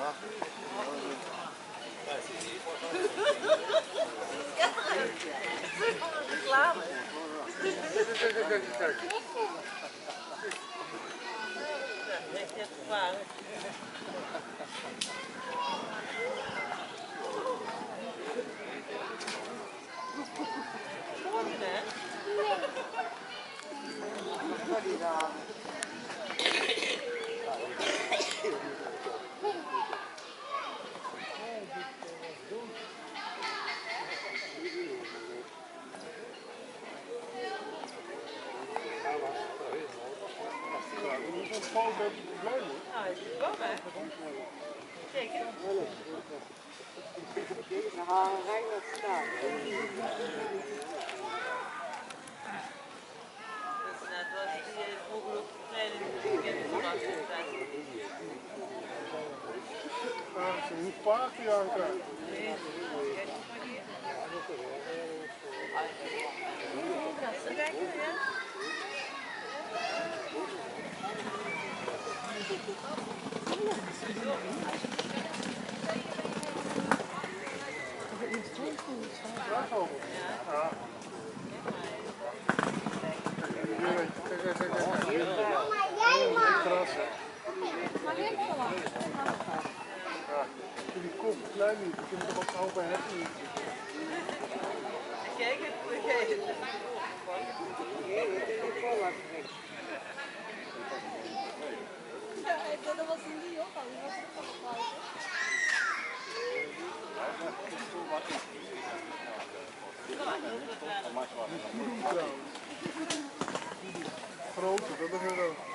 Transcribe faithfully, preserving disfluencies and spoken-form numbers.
Reclame. Ah, ze hoeft paard, Bianca. Die kop klein, die kunnen er wat open hebben. Kijk, het, kijk, het. Grote, dat is wel.